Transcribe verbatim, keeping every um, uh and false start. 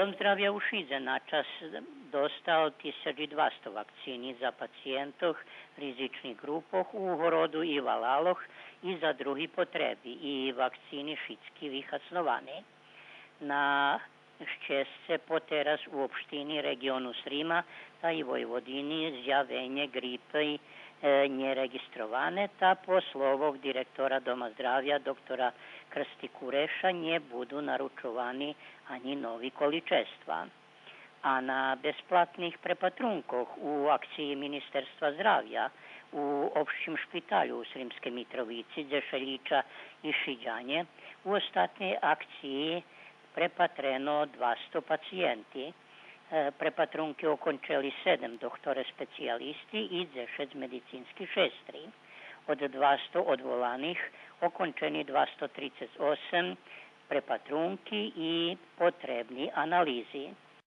Дом здравя у Шидзе на час достал тисяч и двасто вакцини за пациєнтох ризичних ґрупох у городу и валалох и за други потреби, и вакцини шицки вихасновани. На щесце потераз у општини, реґиону Срима та и Войводини зявенє ґрипи, е, нє реґистроване, та по словох директора Дома здравя доктора Крсти Куреша нє буду наручовани анї нови количества. А на безплатних препатрункох у акциї Министерства здравя у Општим шпиталю у Сримскей Митровици, дзе ше лїча и Шидянє, у остатнєй акциї препатрено двасто пациєнти. Е, препатрунки окончели седем дохторе специялисти и дзешец медицински шестри. Од двасто одволаних окончени двасто трицец осем препатрунки и потребни анализи.